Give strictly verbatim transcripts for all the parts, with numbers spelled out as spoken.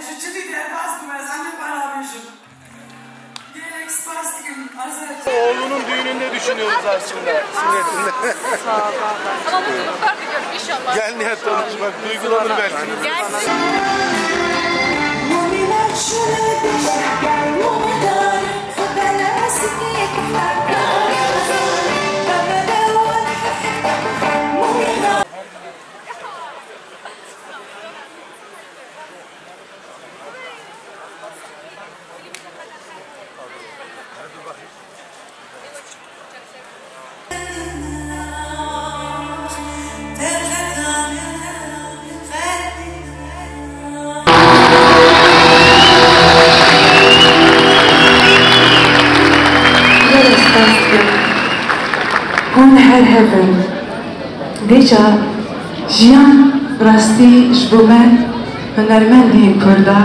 Ji çi dî derbas bûme, ez hemî para bêjim. Gelek spas dikim, Azerbaycan. Oğlunun düğününde düşünüyoruz aslında. Sünnetinde. Ama mutluluklar diliyorum inşallah. Gel Nihat, tanışmak duygulanır belki. Gelsin. Gelek spas dikim. Hûn her hev in. Vêca jiyan bi rastî ji bo me hunermendên Kurda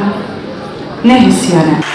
ne hisiyan e.